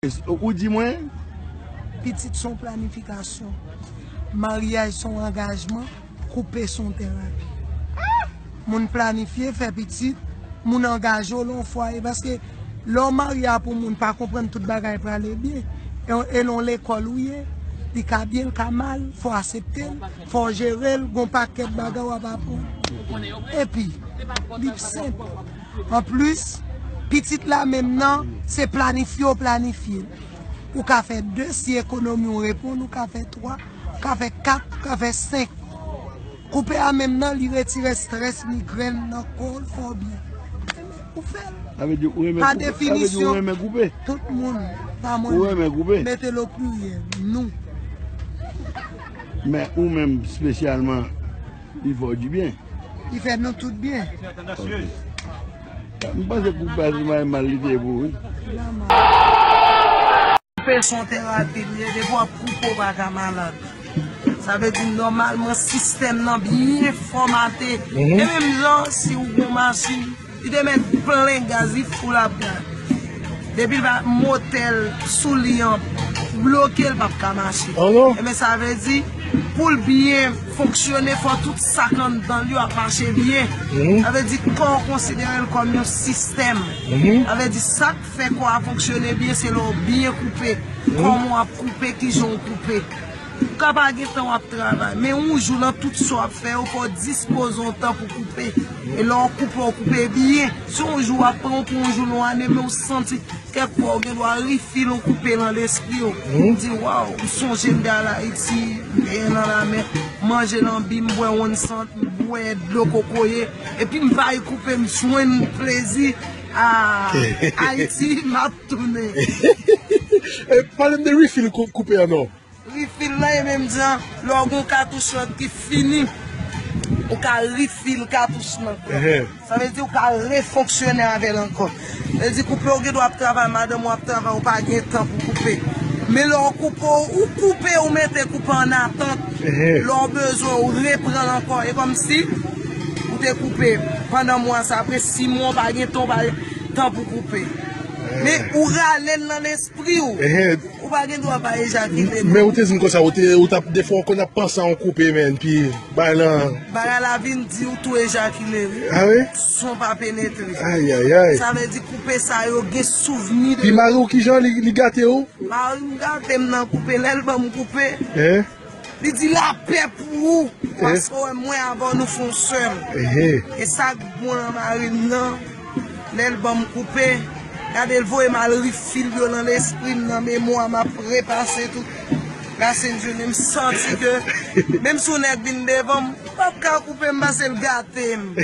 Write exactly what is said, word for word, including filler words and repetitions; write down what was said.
Ou di mwen? Pitit se yon planifikasyon. Maryaj se yon angajman. Koupe se yon terapi. Moun planifye, fè pitit, moun angaje w lan yon fwaye. Paske lè w marye ap yon moun pa konprann tout bagay prale byen. E, e lan yon lekòl ou ye, li ka byen, li ka mal, fò w aksepte l, fò w jere l, gon pakèt bagay w ap aprann. Epi, li senp. Anplis, pitit la menm nan, se planifye w planifye l. Ou ka fè de, si ekonomi w reponn, ou ka fè twa, ou ka fè kat, ou ka fè senk. Koupe a menm nan, li retire strès, migrèn nan kò w, fè w byen. Ou fè l. Pa definisyon, tout moun, pa mwen menm, mete l o pliryèl, nou. Men ou menm espesyalman, li fè w dibyen. Li fè nou tout byen. M panse koup la se mal li te ye pou ou, wi. Koupe se yon terapi li ye, depi w ap koupe w pa ka malad. Sa vle di nòmalman sistèm nan byen fòmate. E menm jan si w gon machin, li te mèt plen gaz, li fou l ap gaz. Depi l pa motè l sou li an bloke, l p ap ka mache. Ebyen sa vle di pou l byen fonksyone, fò tout sa k anndan l yo ap mache byen. Sa vle di kò w konsidere l kòm yon sistèm. Sa vle di sa k fè kò a fonksyone byen se lè w byen koupe. Kòman w ap koupe, kijan w koupe. Ou ka pa gen tan w ap travay, men yon jou nan tout sa w ap fè yo, fò w dispoze yon tan pou koupe. E lè w koupe, w koupe byen. Si yon jou w ap pran, w pran yon jou nan yon ane, men w santi kèk fwa w gen dwa refill yon koupe nan lespri w. Ou di, waw, m sonje m te al Ayiti, m te nan lamè, m manje lanbi, m bwè wonn sant, m bwè dlo kokoye, epi m bay koupe, m jwenn plezi a Ayiti, m ap tounen. Pale m de refill koupe an non. Refill lan e menm jan lè w gen yon katouch lan ki fini, ou ka refill katouch lan. Sa vle di ou ka refonksyone avè l ankò. Sa vle di koupe ou gen dwa ap travay, madanm ou ap travay, ou pa gen tan pou koupe. Men lè w koupe, ou koupe, ou mete koupe an atant. Lè w bezwen, ou repran l ankò. E kòmsi ou te koupe pandan mwa sa, apre sis mwa, ou pa gen tan, ou pa gen tan pou koupe. Men ou rale l nan lespri w. Ou pa gen dwa pa ejakile. Men ou te di m konsa, ou te, ou t ap, defwa ou konn ap panse a yon koupe, men, pi bagay lan. Bagay la vin di ou tou ejakile, wi. A wi? San pa penetre. Ayayay. Sa vle di koupe sa yo gen souvni de. Pi mari w kijan li, li gate w? Mari m gate m nan koupe, lè l ban m koupe. Li di lapè pou ou, paske w wè mwen avè w nou fè yon sèl. E sa k bon nan mari m nan, lè l ban m koupe, gade l voye m al refill yo nan lespri m, nan memwa m, ap repase tout. Racine Journée, m santi ke menm si yon nèg vin devan m, m p ap ka koupe m paske l gate m.